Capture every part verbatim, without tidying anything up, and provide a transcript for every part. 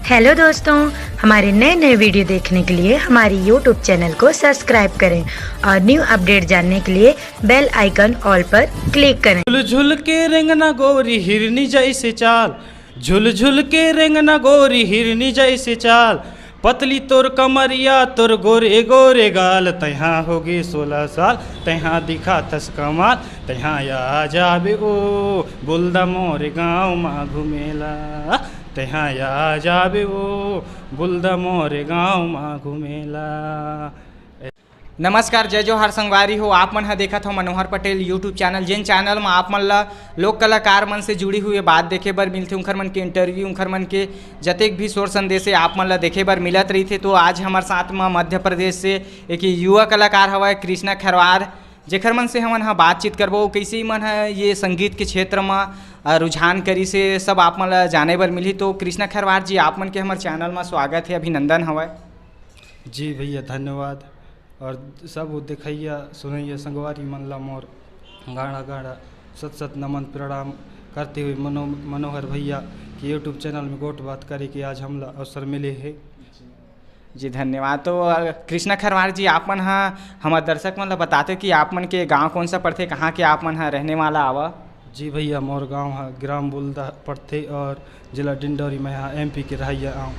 Hello दोस्तों, हमारे नए नए वीडियो देखने के लिए हमारी यूट्यूब चैनल को सब्सक्राइब करें और न्यू अपडेट जानने के लिए बेल आइकन ऑल पर क्लिक करें। झुल झुल के रेंगना गोरी हिरनी जैसे चाल, झुल झुल के रेंगना गोरी हिरनी जैसे चाल, पतली तोर कमरिया तोर गोरे गोरे गाल, तैहा होगे सोलह साल, तैहा दिखा थस कमाल, तैहा आ जाबे ओ बुलदा मोरे गाँव मा घुमेला, तैहा आ जाबे ओ बुलदा मोरे गाँव मा घुमेला। नमस्कार, जय जोहार संगवारी हो। आप मन ह देखत हो मनोहर पटेल यूट्यूब चैनल, जेन चैनल म आप मन ल लोक कलाकार मन से जुड़ी हुई बात देखे बर मिलथे, उनखर मन के इंटरव्यू, उनखर मन के जतेक भी शोर संदेश हे आप मन ल देखे बर मिलत रहिथे। तो आज हमर साथ म मध्य प्रदेश से एक युवा कलाकार हवय कृष्णा खरवार, जेखर मन से हमन ह बातचीत करबो, कइसे मन ह ये संगीत के क्षेत्र म, अ, रुझान करिस हे, सब आप मन ल जाने बर मिलही। तो कृष्णा खरवार जी, आप मन के हमर चैनल म स्वागत हे, अभिनंदन हवय। जी भैया, धन्यवाद। और सब देखैया सुनैया संगवारी मन ला मोर गाड़ा गाड़ा सत सत नमन प्रणाम करते हुए मनो मनोहर भैया के यूट्यूब चैनल में गोठ बात करे के आज हमला अवसर मिले हे। जी, धन्यवाद। तो, अ, कृष्णा खरवार जी, आप मन ह हमर दर्शक मन ला बताते कि आप मन के गांव कौन सा पड़थे, कहाँ के आप मन ह रहने वाला आवा? जी भैया, मोर गांव ह ग्राम बुलदा पड़थे और जिला डिंडौरी। मैं ह एमपी के रहइया आंव।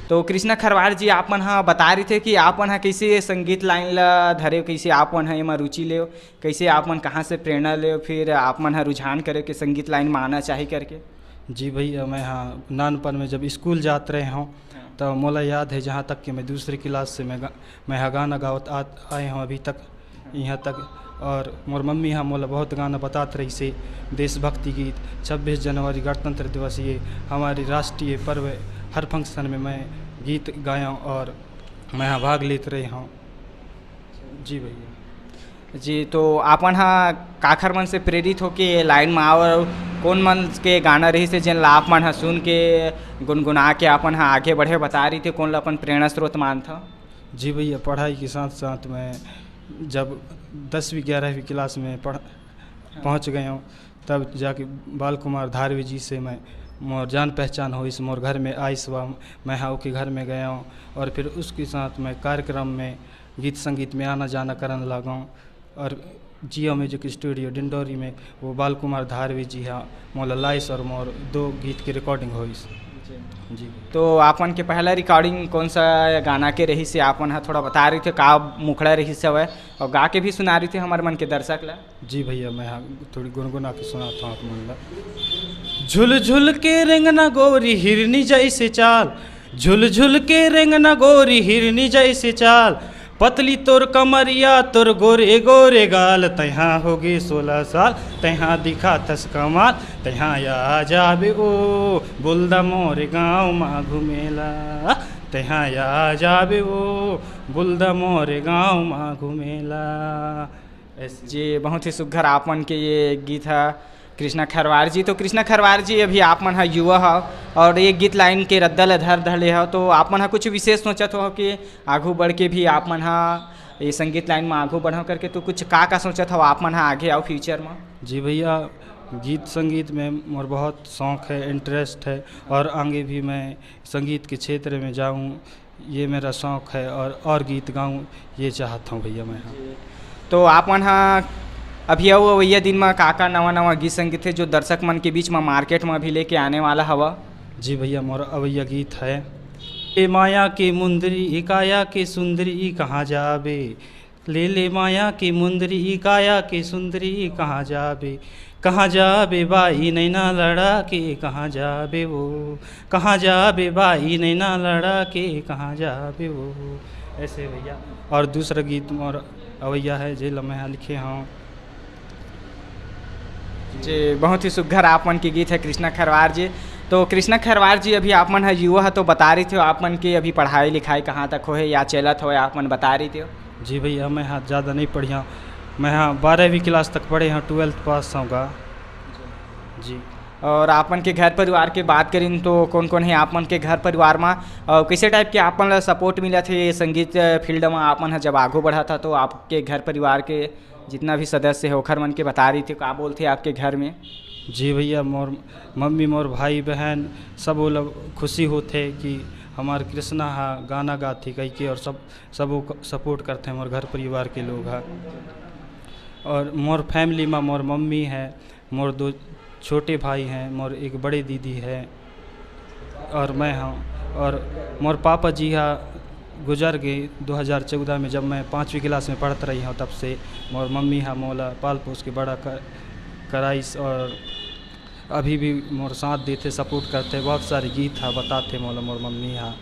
तो कृष्णा खरवार जी, आप मन ह बता रहिथे कि आप मन ह कइसे ये संगीत लाइन ला धरे, कइसे आप मन ह एमा रुचि लेव, कइसे आप मन कहाँ से प्रेरणा लेव, फिर आप मन ह रुझान करे के संगीत लाइन में आना चाही करके? जी भैया, मैं ह नानपन में जब स्कूल जात रहे हंव, हाँ। तो मोला याद है, जहाँ तक कि मैं दूसरी क्लास से मैं गा-, मैं ह गाना गावत आत आए हंव अभी तक, यहाँ तक। और मोर मम्मी ह मोला बहुत गाना बतात रहिस हे, देशभक्ति गीत, छब्बीस जनवरी, गणतंत्र दिवस, ये हमारी राष्ट्रीय पर्व है। हर फंक्शन में मैं गीत गायंव और मैं ह भाग लेत रहे हंव। जी भैया। जी, तो आप मन ह काखर मन से प्रेरित होके ये लाइन में आव और कौन मन के गाना रहिस हे, जेन ला आप मन ह सुन के, गुनगुना के आप मन ह आगे बढ़े, बता रहिथे, कौन ला अपन प्रेरणा स्रोत मानथव? जी भैया, पढ़ाई के साथ साथ मैं जब दसवीं ग्यारहवीं क्लास में पढ़ पहुँच गए हूँ, तब जाके बाल कुमार धारवी जी से मैं मोर जान पहचान होइस, मोर घर में आइस, वह मैं ह ओके घर में गया हूँ। और फिर उसके साथ मैं कार्यक्रम में गीत संगीत में आना जाना करन लागों। और जियो म्यूजिक स्टूडियो डिंडोरी में वो बाल कुमार धारवी जी हा मोला लाइस और मोर दो गीत की रिकॉर्डिंग होइस। जी। जी। तो आप मन के पहला रिकॉर्डिंग कौन सा गाना के रहिस हे, आप मन ह थोड़ा बता रहिथे, का मुखड़ा रहिस हवय और गा के भी सुना रहिथे हमर मन के दर्शक ला? जी भैया, मैं ह थोड़ी गुनगुना के सुनात हंव आप मन ला। झुल झुल के रेंगना गोरी हिरनी जैसे चाल, झुल झुल के रेंगना गोरी हिरनी जैसे चाल, पतली तोर कमरिया तोर गोरे गोरे गाल, तैहा होगे सोलह साल, तैहा दिखा थस कमाल, तैहा आ जाबे ओ बुलदा मोरे गाँव मा घुमेला, तैहा आ जाबे ओ बुलदा मोरे गाँव मा घुमेला। ऐसे। जी, बहुत ही सुघर आप मन के ये गीत ह कृष्णा खरवार जी। तो कृष्णा खरवार जी, अभी आप मन ह युवा हव और ये गीत लाइन के रद्दा ल धर धर ले हव, तो आप मन ह कुछ विशेष सोचत हो कि आघू बढ़ के भी आप मन ह ये संगीत लाइन में आघू बढ़व करके, तो कुछ का का सोचत हव आप मन ह आगे अउ फ्यूचर में? जी भैया, गीत संगीत में मोर बहुत शौक है, इंटरेस्ट है और आगे भी मैं संगीत के क्षेत्र में जाऊँ, ये मेरा शौक है और, और गीत गाऊँ, ये चाहत हूँ भैया मैं। हाँ। तो आप मन ह अभी अउ अवइया दिन म का-का नवा-नवा गीत संगीत हे जो दर्शक मन के बीच म मार्केट म अभी लेके आने वाला हव? जी भैया, मोर अवइया गीत है, ए माया के मुंदरी, ए काया के सुंदरी, कहाँ जाबे? ले ले माया के मुंदरी, काया के सुंदरी, कहाँ जाबे? कहाँ जाबे बाई नैना लड़ा के, कहाँ जाबे वो? कहाँ जाबे बाई नैना लड़ा के, कहाँ जाबे वो? ऐसे भैया। और दूसरा गीत मोर अवैया है, जे ल मैं ह लिखे हूँ। जी, बहुत ही सुघर आप मन के गीत है कृष्णा खरवार जी। तो कृष्णा खरवार जी, अभी आप मन ह युवा ह, तो बता रहिथव आप मन के अभी पढ़ाई लिखाई कहाँ तक होहे या चलत हवय, आप मन बता रहिथव। जी भैया, मैं ह ज़्यादा नहीं पढ़िया, मैं ह बारहवीं क्लास तक पढ़े हूँ, ट्वेल्थ पास हूँ गा। जी। और आप मन के घर परिवार के बात करिन तो कौन कौन है आप मन के घर परिवार मा, और कैसे टाइप के आप मन ला सपोर्ट मिलत हे ये संगीत फील्ड मा, आप मन ह जब आगू बढ़त ह तो आपके घर परिवार के जितना भी सदस्य है ओखर मन के बता रहिथव, का बोलथे आपके घर में? जी भैया, मोर मम्मी, मोर भाई बहन, सब वो लोग खुशी होथे कि हमार कृष्णा हा गाना गाथे कहिके, और सब, सब वो क-, support करथे मोर घर परिवार के लोग हा। और मोर family मा मोर मम्मी है, मोर दो छोटे भाई हैं, मोर एक बड़े दीदी है और मैं हूँ। और मोर पापा जी हा गुजर गए दो हज़ार चौदह में, जब मैं पाँचवीं class में पढ़त रही हूँ, तब से मोर मम्मी हा मोला पाल पोस के बड़ा कर, कराइस और अभी भी मोर साथ देथे, support करथे, बहुत सारे गीत हा बताथे मोला मोर मम्मी हा।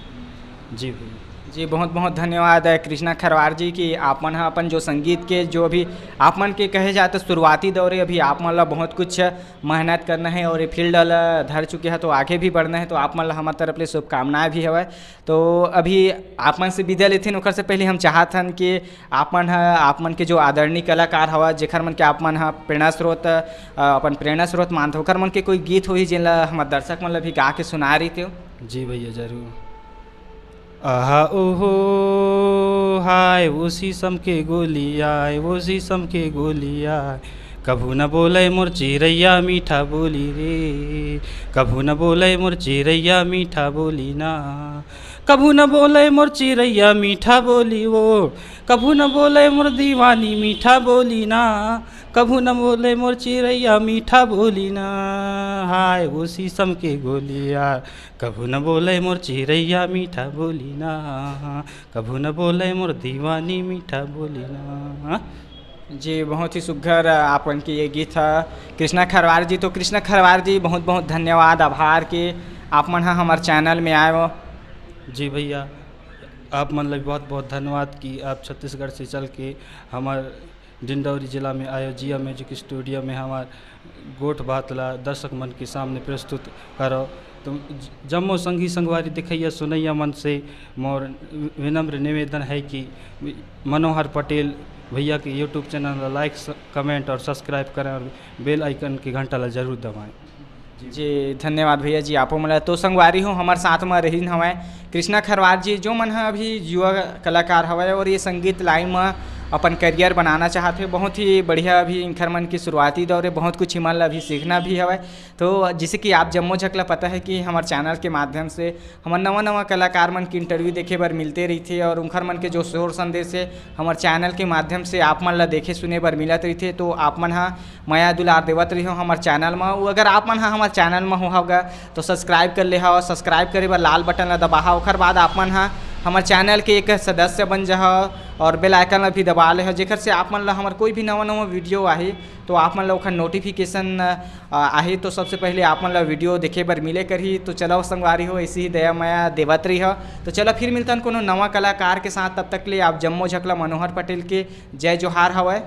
जी भैया। जी, बहुत बहुत धन्यवाद है कृष्णा खरवार जी कि आप मन ह अपन जो संगीत के जो भी आप मन के कहे जाए तो शुरुआती दौरे अभी आप मन ला बहुत कुछ मेहनत करना है और ये field ला धर चुके हैं तो आगे भी बढ़ना है, तो आप मन ला हमारे तरफ ले शुभकामनाएं भी हवय। तो अभी आप मन से विदा लेथिन, ओकर से पहले हम चाहत हन कि आप मन ह, आप मन के जो आदरणीय कलाकार हवा, जेखर मन के आप मन ह प्रेरणा स्रोत, अ, अपन प्रेरणा स्रोत मानथो, ओकर मन के कोई गीत होही जेन ला हमर दर्शक मन ला भी गा के सुना रहितेव। जी भैया, जरूर। आहा ओहो, हाय वो शीशम के गोली आय, वो शीशम के गोली आय। कभू न बोले मोर चिरैया मीठा बोली रे, कभू न बोले मोर चिरैया मीठा बोली ना। कभू न बोले मोर चिरैया मीठा बोली वो, कभू न बोले मोर दीवानी मीठा बोली ना। कभू न बोले मोर चिरैया मीठा बोली ना। हाय वो शीशम के गोली आय, कभू न बोले मोर चिरैया मीठा बोली ना। कभू न बोले मोर दीवानी मीठा बोली ना। जी, बहुत ही सुघर आपन के ये गीत ह कृष्णा खरवार जी। तो कृष्णा खरवार जी, बहुत बहुत धन्यवाद, आभार कि आप मन ह हमर channel में आए हो। जी भैया, आप मन ला बहुत बहुत धन्यवाद कि आप छत्तीसगढ़ से चल के हमर डिंडौरी जिला में आए हो, जिया music studio में हमार गोठ बात ला दर्शक मन के सामने प्रस्तुत करो। तो ज-, जम्मो संगी संगवारी देखैया सुनैया मन से मोर विनम्र निवेदन है कि मनोहर पटेल भैया के YouTube channel ला like, स-, comment और subscribe करें और bell icon के घंटा ला जरूर दबाएं। जी, धन्यवाद भैया जी, आपो मन ला। तो संगवारी हो, हमर साथ में रहिन हवय कृष्णा खरवार जी, जो मन ह अभी युवा कलाकार हवय और ये संगीत line में अपन career बनाना चाहत हे। बहुत ही बढ़िया, अभी इंखर मन की शुरुआती दौर है, बहुत कुछ इमन ला अभी सीखना भी हवय। तो जैसे कि आप जम्मो झक ला पता है कि हमर channel के माध्यम से हमर नवा नवा कलाकार मन के interview देखे बर मिलते रहिथे और उनखर मन के जो शोर संदेश है हमर channel के माध्यम से आप मन ला देखे सुने बर मिलत रहिथे। तो आप मन ह मया दुलार देवत रहिहो हमर channel म। अउ अगर आप मन ह हमर channel म हो हवगा तो subscribe कर ले हव, subscribe करे बर लाल button ला दबाहा। ओखर बाद आप मन ह हमर channel के एक सदस्य बन जाहा और bell icon ला भी दबा ले हव, जेकर से आप मन ला हमर कोई भी नवा नवा video आही तो आप मन ला ओखर notification, अ, आही। तो सबसे पहले आप मन ला video देखे बर मिले करही। तो चलो संगवारी हो, ऐसे ही दया मया देवत रहिहो। तो चलो फिर मिलतन कोनो नवा कलाकार के साथ, तब तक ले आप जम्मो झकला मनोहर पटेल के जय जोहार हवय।